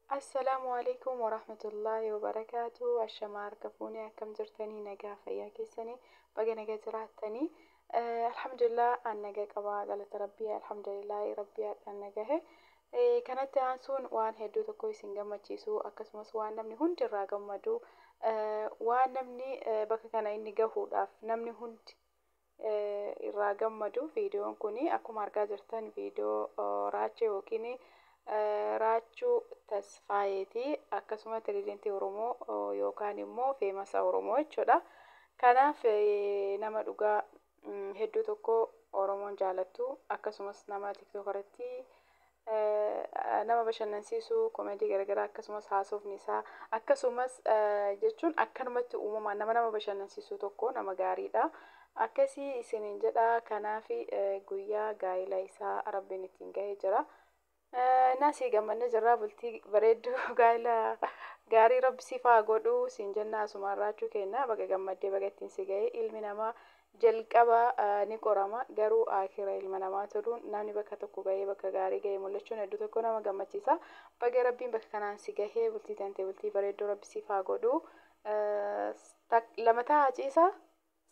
Assalaamu alaikum warahmatullaahi wabarakaatu. Ashamaa harka fuunee, akkam jirtanii? Nagaa fayyaa keessanii? Baga nagaa jiraattanii. Alhamdulillah, an nagaa qabaa, galata Rabbii. Alhamdulillah, Rabbii hadhaan nagahe. Kanatti aansuun waan hedduu tokko isin gammachiisu, akkasumas waan namni hundi irraa gammadu, waan namni bakka kana inni gahuudhaaf namni hundi irraa gammadu, viidiyoon kun akkuma argaa jirtan viidiyoo Raachee yookiin Raachuu Tasfaayeeti, akkasuma pirezidaantii Oromoo yookaan immoo famous Oromoo jechuudha. Kanaaf nama dhugaa hedduu tokko Oromoon jaalattu, akkasumas nama TikTok irratti nama bashannansiisu, comedy garaagaraa, akkasumas haasofni isaa, akkasumas jechuun akkanumatti uumamaan nama bashannansiisu tokko, nama gaariidha. Akkasii isiniin jedha. Kanaaf guyyaa gaa'ela isaa Rabbiin ittiin gahee jira. Naasii gammannee jirra. Bultii bareedduu, gaa'ela gaarii Rabbi siif haa godhu siin jenna. Asumaan Raachuu kenna, baga gammaddee, baga ittiin si gahee. Ilmi namaa jalqaba ni qorama, garuu akira ilma namaa toluun namni bakka tokko gahee, bakka gaarii gahee mul'achuun hedduu tokko nama gammachiisa. Baga Rabbiin bakka kanaan si gahee, bultii tante bultii bareedduu Rabbi siif haa godhu. Lama ta'a ciisa,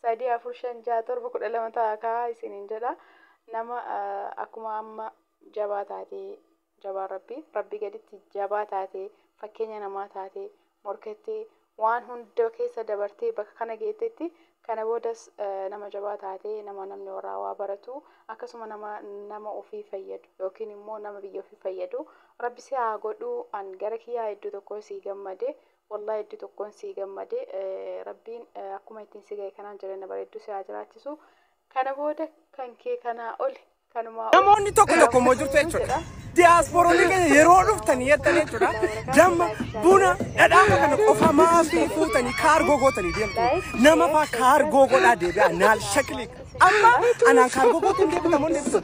sadii, afur, shan, jaha, torba, 12 ta'a kaa isiniin jedha. Nama akkuma amma jabaa taatee, jabaa Rabbii gaditti jabaa taatee, fakkeenya namaa taatee, morkattee, waan hunda keessa dabartee bakka kana geettetti, kana boodas nama jabaa taatee, nama namni warraa waa baratu, akkasuma nama ofii fayyadu yookiin immoo nama biyya ofii fayyadu Rabbi si haa godhu. An gara kiyyaa hedduu tokko sii gammade, wallahi hedduu tokkoon sii gammade. Rabbiin akkuma ittiin si ga'e kanaan jireenya bareedduu si haa jiraachisu. Kana booda kan kee kanaa oli kanumaa ol. Namoonni tokko tokko immoo jirtu jechuudha. Diyaaspooronni keenya yeroo dhuftanii jettan jechuudha. Damma, buna, dhadhaa kana qofa maafii fuutanii kaargoo gootanii deemtu? Nama faa kaargoo godhaa deebi'a naal shakli. Amma anaan kaargoo gootuu hin deebi'u namoonni deebisu.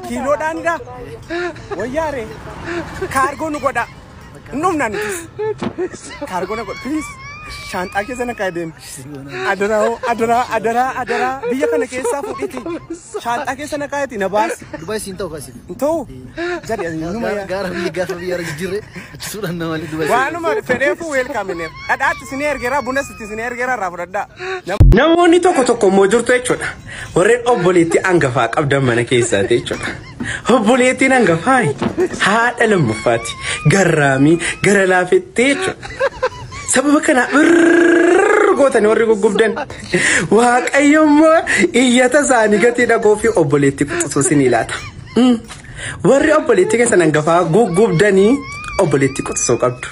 Kiiloodhaanidha. Wayyaare kaargoo nu godhaa. Hin dhumnaa nutis. Kaargoo na godha, please. Shaanxaa keessa na kaa'ee deemi. Adaraa hoo, adaraa, adaraa, adaraa, biyya kana keessaa fuudhiti. Shaanxaa keessa na kaa'eeti na baasi. Dubaay siin ta'u kasi. Hin ta'u. Jedhi numa yaa. Gaara biyya gaafa biyya irra jijjiirre achisuudhaan nama malee Dubaay. Waanuma fedheefu welcome ineef. Dhadhaatti isin ergeera, bunas itti isin ergeera, irraa fudhadhaa. Namoonni tokko tokko immoo jirtu jechuudha. Warreen obboleettii hangafaa qabdan mana keessaati jechuudha. Obboleettiin hangafaa haadha lammaffaati. Garraamii gara laafettee jechuudha. Sababa kanaa birrrr gootanii warri guggubdan. Waaqayyo immoo iyyata isaanii gatii dhagoo fi obboleettii quxisuu isinii laata. Warri obboleettii keessan hangafaa guggubdanii obboleettii quxisuu qabdu.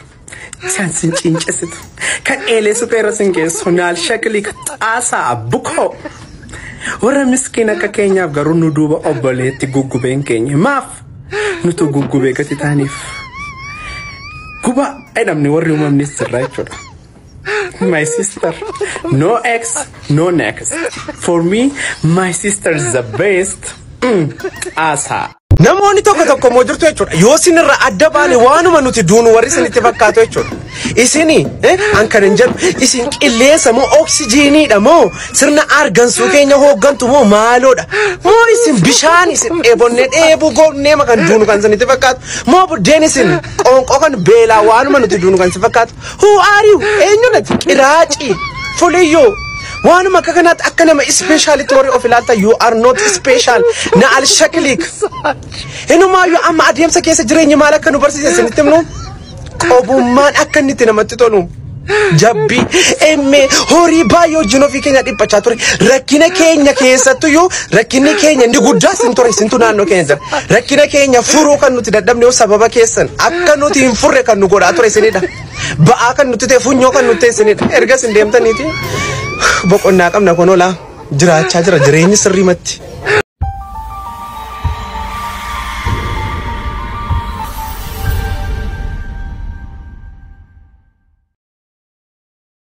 Kan sin cincesitu. Kan eelee suphee irra sin geessu. Naal shaklii xaasaa bukoo. Warra miskiin akka keenyaaf garuu nu duuba obboleetti guggubeen keenya. Maaf nutu guggubee gati taaniif? Guba jedhamne warri uumamnis sirraa jechuudha. My sister, no ex, no next. For me, my sister is the best. Xaasaa. Namoonni tokko tokko immoo jirtu jechuudha. Yoo isin irraa adda baane waanuma nuti duunu warri isinitti fakkaatu jechuudha. Isini an kan hin jedhu, isin qilleensa moo oksijiiniidha moo sirna argansuu keenya hooggantu moo maaloodha? Moo isin bishaan isin dheebonnee dheebuu goonnee kan duunu kan isinitti fakkaatu? Moo buddeen isin qoonqoo kan beelaa waanuma nuti duunu kan isin fakkaatu? Who are you? Eenyuudhati? Qiraacii fuliyyoo. Waanuma akka kanaatti akka nama specialitti warri of ilaalta, you are not special. Na al shaklik. Inumaayyuu amma adeemsa keessa jireenyi maal akka nu barsiise isinitti himnu? Qobummaan akka inni itti namatti tolu. Jabbii, emmee, horii baay'ee wajjin ofii keenya dhiphachaa ture. Rakkina keenya keessattuyyuu rakkinni keenya inni guddaa sin ture, sintu naannoo keenya jira. Rakkina keenya furuu kan nuti dadhabne yoo sababa keessan akka nuti hin furre kan nu godhaa ture isinidha. Ba'aa kan nuti ta'e, funyoo kan nuti ta'e isinidha. Erga isin deemtaniiti boqonnaa qabna, kun olaa jiraachaa jira jireenyi sirriimatti.